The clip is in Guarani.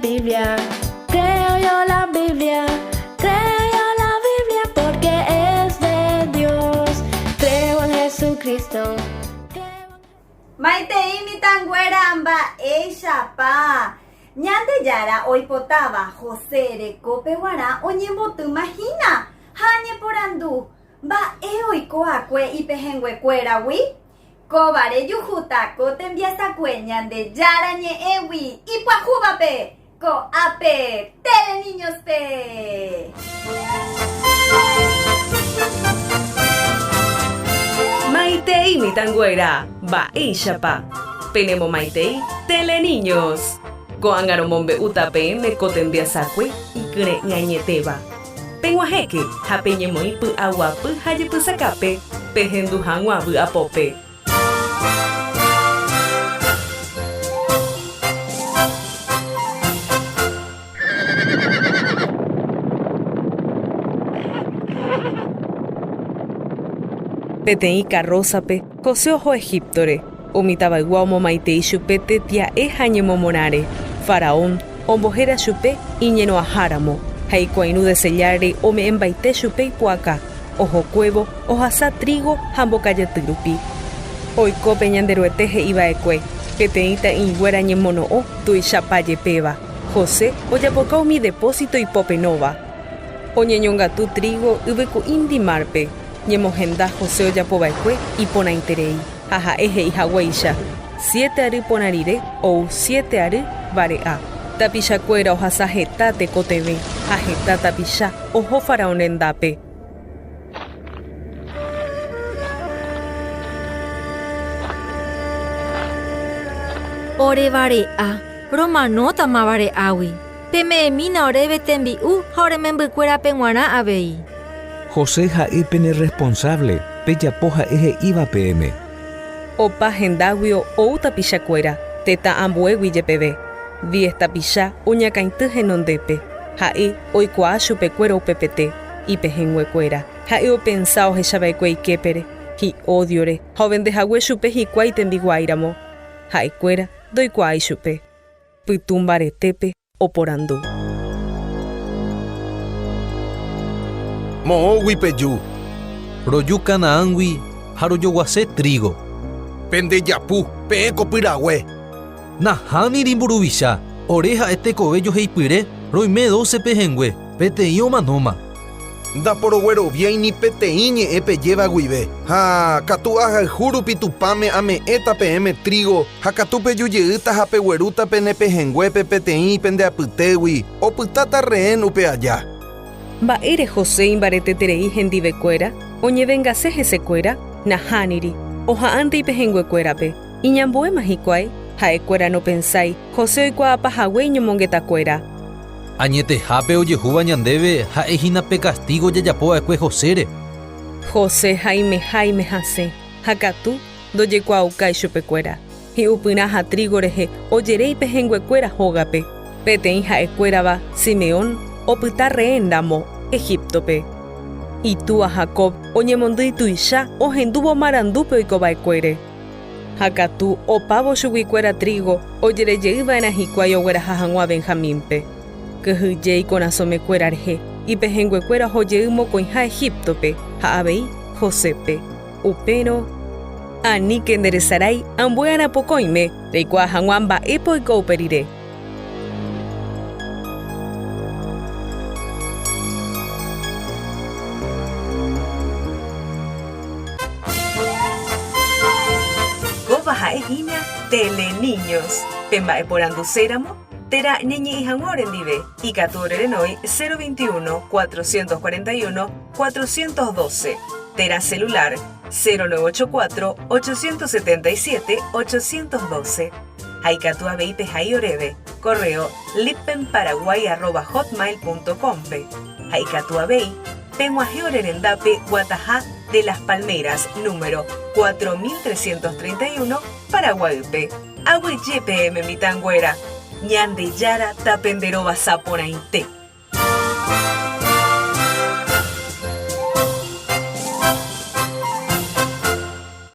Biblia, creo yo la Biblia, creo yo la Biblia porque es de Dios, creo en Jesucristo. Maitei mitãnguéra mba'éichapa Ñandejára oipotáva José rekópe guarã oñembotýma hína ha añeporandu, Mba'e oiko akue ipehẽnguekuéragui? Kóva rejuhúta ko tembiasakue Ñandejára Ñe'ẽgui ipyahúvape, ko'ápe Teleniños-pe! Maitei mitãnguéra, mba'éichapa? Penemomaitei Teleniños! Ko'ág̃a romombe'úta peẽme ko tembiasakue ikyre'ỹ añetéva. Peg̃uahẽke ha peñemoĩ py'aguapy ha jepysakápe pehendu hag̃ua vy'apópe. Peteĩ karrósape José oho Egíptore, umi tavaygua omomaitei chupe tetia'e ha ñemomorãre. Faraón ombohéra chupe iñenoaháramo, ha ikuãirũ desellárre ome'ẽmbaite chupe ipu'aka, ohokuévo ohasa trígo ha mbokajaty rupi. Oiko pe Ñanderuete he'iva'ekue, peteĩ ta'ỹinguéra ñemono'õ tuichapa jepéva. José ojapoka umi depósito ipopenóva. Oñeñongatu trígo yvyku'índi márpe. Ñemohenda José ojapova'ekue iporãiterei, ha ha'e he'i haguéicha, Siete ary porã rire ou siete ary vare'a. Tapichakuéra ohasa heta tekotevẽ ha heta tapicha oho Faraón rendápe. Ore vare'a, romanótama vare'águi. Peme'ẽmína oréve tembi'u ha ore membykuérape g̃uarã avei. José ha'e pene responsable, pejapo ha'e he'íva peẽme. Opa hendáguio ou tapichakuéra, tetã ambuégui jepeve. Diez tapicha oñakãity henondépe. Ha'e oikuaa chupekuéra upepete, ipehẽnguekuéra. Ha'e opensa ohechava'ekue iképere, hi'ódiore ha ovendehague chupe hikuái tembiguáiramo. Ha'ekuéra ndoikuaái chupe. Pytũ mbaretépe oporandu. Moõgui peju? Roju Canaángui ha rojoguase trígo. Pende japu, peẽ ko pyrague. Nahániri mburuvicha, ore ha'e tekove joheipyre, roime dóce pehẽngue, peteĩ omanóma. Ndaporogueroviái ni peteĩ ñe'ẽ pejéva guive, ha katu ahayhu rupi Tupãme ame'ẽta peẽme trígo, ha katu peju jeýta ha peguerúta pene pehẽnguépe peteĩ pende apytégui, opytáta rehén upe aja. Mba'ére José imbareteterei hendivekuéra? Oñevengase hesekuéra? Nahániri, oha'ãnte ipehẽnguekuérape. Iñambuéma hikuái, ha'ekuéra nopensái José oikuaapa hague iñomongetakuéra. Añetehápe ojehúva ñandéve ha'e hína pe kastígo jajapo va'ekue Josére. José haimeháime hasẽ, ha katu ndojekuaaukái chupekuéra. Hi'upyrã ha trígo rehe ojere ipehẽnguekuéra hógape. Peteĩ ha'ekuérava, Simeón, opyta rehén ramo Egíptope. Itúa Jacob oñemondýi tuicha ohendúvo marandúpe oikova'ekuére. Ha katu opávo chuguikuéra trígo ojerejey va'erã hikuái ogueraha hag̃ua Benjamínpe. Kyhyje ikorasõmekuéra rehe, ipehẽnguekuéra oho jey mokõiha Egíptope ha avei Josépe. Upérõ, aníke nderesarái ambue arapokõime reikuaa hag̃ua mba'épa oiko upe rire. Kóva ha'e hína Teleniños. Pemba'eporanduséramo térã ñañe'ẽ hag̃ua orendive, ikatu orerenói 021 441 412 térã celular 0984 877 812. Ha ikatu avei pehai oréve correo lippenparaguay@hotmail.com-pe. Ha ikatu avei peg̃uahẽ ore rendápe Guataha de las Palmeras número 4331 Paraguaýpe. Aguyje peẽme mitãnguéra! Ñandejára tapenderovasa porãite!